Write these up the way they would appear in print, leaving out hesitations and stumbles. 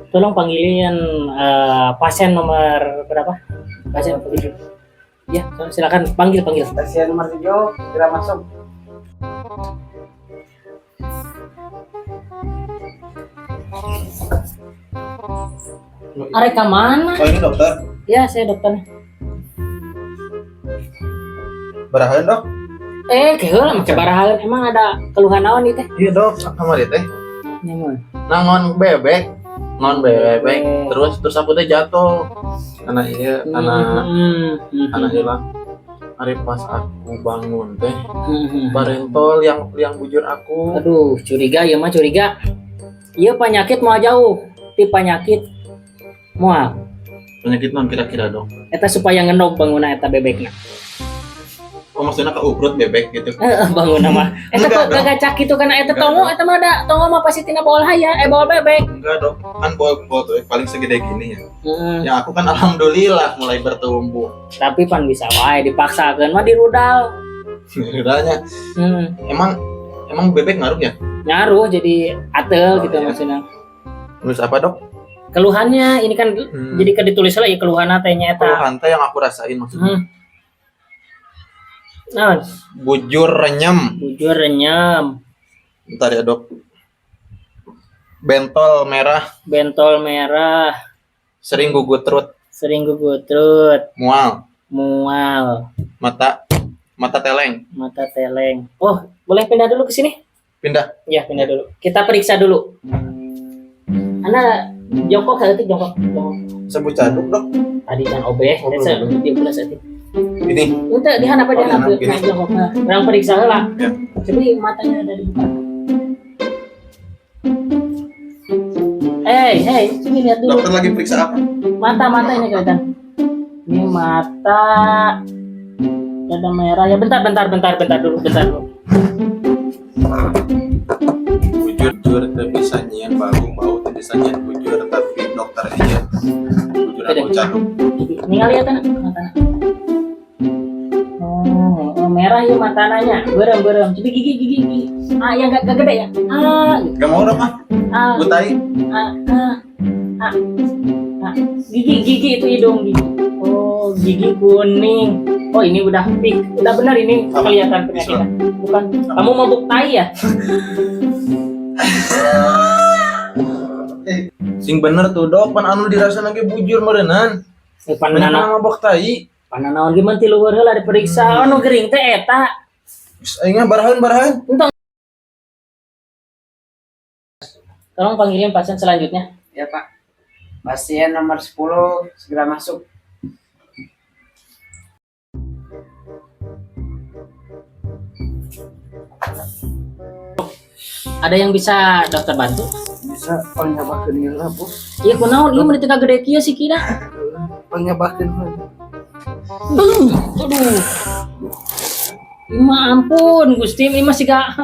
Tolong panggilin pasien nomor berapa? Pasien 7. Ya, silakan panggil panggil. Pasien nomor 7 segera masuk. Arek ka mana? Oh, ini dokter. Ya, saya dokternya. Barahaeun, Dok. Eh, keheula make barahaeun. Emang ada keluhan naon ieu teh? Iya, Dok. Kamari teh. Nyamun. Nangon bebek. Ngon bebek. Terus terus aku teh jatuh. Karena iya, karena karena hilang. Hari pas aku bangun teh, barentol yang bujur aku. Aduh, curiga ya mah curiga. Iya penyakit mau jauh, ti penyakit moal. Penyakit non kira-kira, Dok? Eta supaya ngenog bangunna eta bebekna. Oh, maksudnya keuprut bebek gitu. Heeh, bangunna mah. Eta Enggak, kok dong. gagacak gitu karena eta Enggak, tongo dong. Eta mah da tongo mah pasti tina baol haya, eh baol bebek. Enggak, Dok. Kan bol bol tuh paling segede gini ya. Heeh. Ya aku kan alhamdulillah mulai bertumbuh. Tapi pan bisa wae dipaksakeun mah dirudal. Rudalnya. Emang emang bebek ngaruh ya? Ngaruh jadi atel Oh, gitu iya. maksudnya. Terus apa, Dok? Keluhannya ini kan jadi kan ditulis lah ya keluhan teh nya eta. Keluhan teh yang aku rasain maksudnya. Naon? Bujur renyem. Bujur renyem. Bentar ya, Dok. Bentol merah, Bentol merah, sering gugutrut, sering gugutrut, mual, mual, mata mata teleng. Mata teleng. Oh, boleh pindah dulu ke sini? Pindah. Ya, pindah dulu. Kita periksa dulu. Anda jongkok saeutik, jongkok, jongkok. Sebut caduk, Dok. Tadi kan obeh, Oh, saya belum. dia belas saeutik. Ini. Untuk di apa Oh, di di handap, gini. nah, jongkok. Nah, urang periksa heula. Ya. Coba matanya ada dibuka. Hey, hey, sini lihat dulu. Dokter lagi periksa apa? Mata, mata ini kelihatan. Ini mata ada merah ya. Bentar, bentar, bentar, bentar dulu, bentar dulu. Bujur bujur teu bisa nyieun bau, bau teu bisa nyieun bujur, tapi dokter iya. Bujur aku caduk. Ningali ya tanah, mata. Oh, oh, merah ya matanya, berem berem. Jadi gigi gigi gigi. Ah, yang gak gede ya. Ah, gitu. Gak mau, Dok, ah. Ah, Gue tai. ah, ah, ah, ah. Gigi gigi itu hidung gigi. Oh, gigi kuning. Oh, ini udah pik, udah benar ini Apa? kelihatan penyakitnya. Bukan, kamu mabuk tai ya? Eh, sing bener tuh, Dok, pan anu dirasa lagi bujur meureunan. Eh, Pan panana mabok tai. pananaon gimana ti luhur heula diperiksa. Oh, nu gering teh eta. Geus aing mah barahaeun barahaeun. Entong. Tolong panggilin pasien selanjutnya. Ya, Pak. Pasien nomor 10 segera masuk. Ada yang bisa dokter bantu? Bisa pangnyabakeun heula, Bu. Iya kunaon ieu meni teu gede kieu sih kira. Pangnyabakeun heula. Aduh. Ima ampun Gusti, ima siga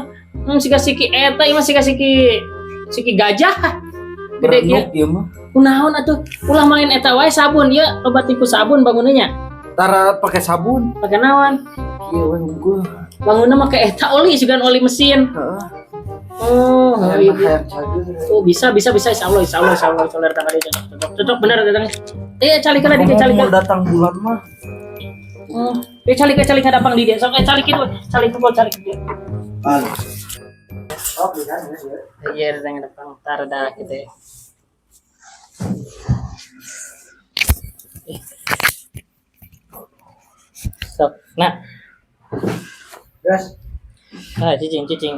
siga siki eta, ima siga siki siki gajah. Gede kieu. Berenuk ieu mah. Kunaon atuh? Ulah main eta wae sabun ieu, loba tipu sabun bangunnya. Tara pakai sabun. Pake naon? Kieu we unggul. Bangunna make eta oli, sugan oli mesin. Heeh. Oh, Hayang iya. hayang cager. Oh, bisa bisa bisa insyaallah insyaallah insyaallah insyaallah datang dia cocok cocok cocok bener datang. Eh calik lah dia calik. Mau datang bulan mah. Oh, eh calik calik ada di dia. Sok eh calik itu, calik itu, calik itu. Oh, bisa ya. Iya, datang depan tar dah gitu ya. Eh. Sok, nah, Gas. nah cicing cicing.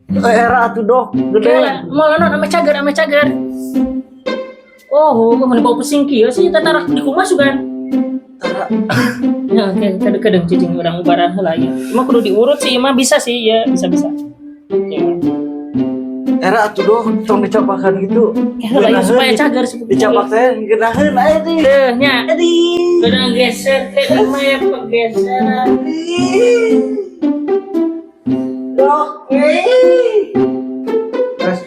Eh, era atuh, Dok. Gede. Mau non ame cager ame cager. Oh, mau bau pesing kieu sih tatarak di kumas kan. Tara. Ya, oke, kadang cicing urang ubaran heula ieu. Cuma kudu diurut sih, mah bisa sih, ya bisa bisa. Ya. Era atuh, Dok, tong dicapakan gitu. Heula ieu supaya cager supaya Dicapak teh ngeunaheun aya teh. Teu nya. Aduh. Kudu geser teh mah pegeseran. Dok. Eh. Gas.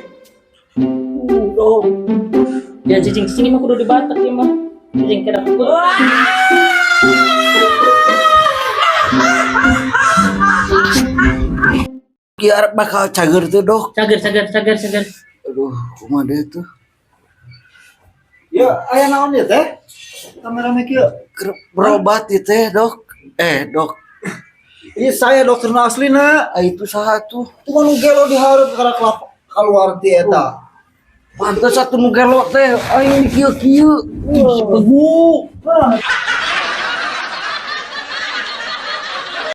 Dok. Ya cicing cicing mah kudu dibatek ya mah. Cicing kira Kieu bakal cager teh, Dok. Cager cager cager cager. Aduh, kumaha deui tuh? Ya, aya naon ieu teh? Kamera kieu. Keur berobat ieu teh, Dok. Eh, Dok. Iya, saya dokter nu aslina. Ah, itu saha tuh? Itu kan nu gelo di hareup karena kelap keluar ti eta. Pantes atuh nu gelo teh aing kieu-kieu. Ih, begu. Nah.